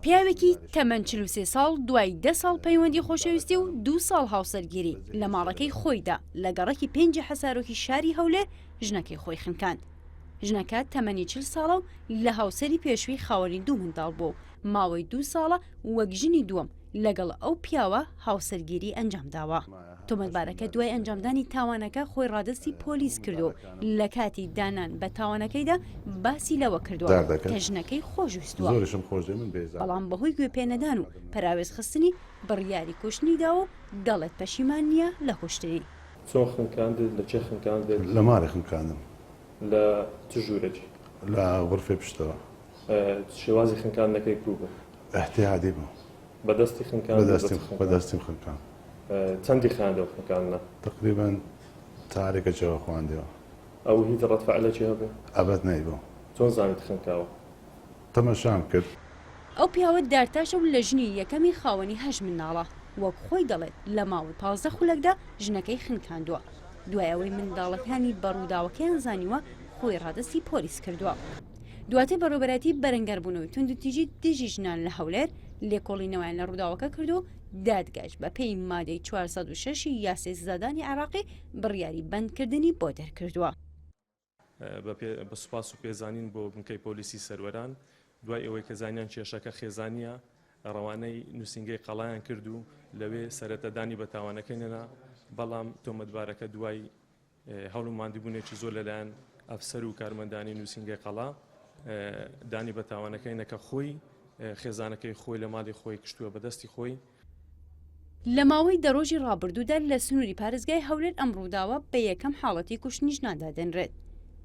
پیاوێکی تەمەن 43 ساڵ دوای دە ساڵ پەیوەندی خۆشەویستی و دوو ساڵ هاوسەرگیری لە ماڵەکەی خۆیدا لە گەڕەکی پێنجی حەسارۆکی شاری هەولێر ژنەکەی خۆی خنکاند. ژنەکە تەمەنی 40 ساڵە و لە هاوسەری پێشووی خاوەنی دوو منداڵ بووە و ماوەی دوو ساڵە وەک ژنی دووەم لەگەڵ ئەو پیاوە هاوسەرگیری ئەنجامداوە. تۆمەتبارەکە دوای ئەنجامدانی تاوانەکە خۆی ڕادەستی پۆلیس کردووە و لە کاتی دانان بە تاوانەکەیدا باسی لەوە کردووە کە ژنەکەی خۆشویستووە، بەڵام بەهۆی گوێپێنەدان و پەراوێزخستنی بڕیاری کوشتنی داوە و دەڵێت پەشیمان نییە لە کوشتنی. چۆن خنکاندت؟ لە کێ خنکاندت؟ لە ماڵێ خنکاندم. لە چ ژوورێکی؟ لە غورفەی پشتەوە. شێوازی خنکاندنەکەی کوو بوو؟ ئیعتیادی بوو. بە دەستی خنکاند؟ بە دەستیم بە دەستیم خنکاند. چەندی خایاند ئەو خنکاندنە؟ تەقریبەن تاریکە چەوە خواندیەوە. ئەو هیچ ڕەد فعلێکی هەبوو؟ ئەبەد نەیبوو. چۆن زانیت خنکاوە؟ تەمەشام کرد. ئەو پیاوە دارتاشە و لە ژنی یەکەمی خاوەنی هەشت منداڵە، وەک خۆی دەڵێت لە ماوەی 15 خولەکدا ژنەکەی خنکاندووە، دوای ئەوەی منداڵەکانی بە ڕووداوەکەیان زانیوە خۆی ڕادەستی پۆلیس کردووە. دواتر بەڕێوەبەرایەتی بەرەنگاربوونەوەی توندوتیژی دژی ژنان لە هەولێر لێکۆڵینەوەیان لە ڕووداوەکە کرد و دادگاش بەپێی مادەی 406 یاسای سزادانی عێراقی بڕیاری بەندکردنی بۆ دەرکردووە. بە سوپاس و پێزانین بۆ بنکەی پۆلیسی سەروەران دوای ئەوەی کە زانیان کێشەکە خێزانییە ڕەوانەی نووسینگەی قەڵایان کرد و لەوێ سەرەتا دانی بە تاوانەکەی نەنا بەڵام تۆمەتبارەکە دوای هەوڵ و ماندووبوونێکی زۆر لەلایەن ئەفسەر و کارمەندانی نووسینگەی قەڵا دانی بە تاوانەکەی نەکە خۆی خێزانەکەی خۆی لە ماڵی خۆی کوشتووە بە دەستی خۆی. لە ماوەی دە ڕۆژی ڕابردوودا لە سنووری پارێزگای هەولێر ئەم ڕووداوە بە یەکەم حاڵەتی کوشتنی ژنان دادەنرێت.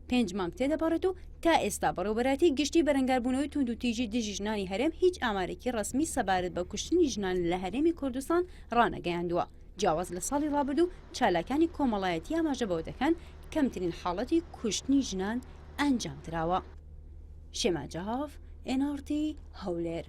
پێنج مانگ تێدەپەڕێت و تا ئێستا بەڕێوەبەرایەتی گشتی بەرەنگاربوونەوەی توندوتیژی دژی ژنانی هەرێم هیچ ئامارێکی ڕەسمی سەبارەت بە کوشتنی ژنان لە هەرێمی کوردستان ڕانەگەیاندووە. جیاواز لە ساڵی ڕابردوو چالاکانی کۆمەڵایەتی ئاماژە بەوە دەکەن کەمترین حاڵەتی کوشتنی ژنان ئەنجامدراوە. شێما جاف، ئێن ئاڕ تی، هەولێر.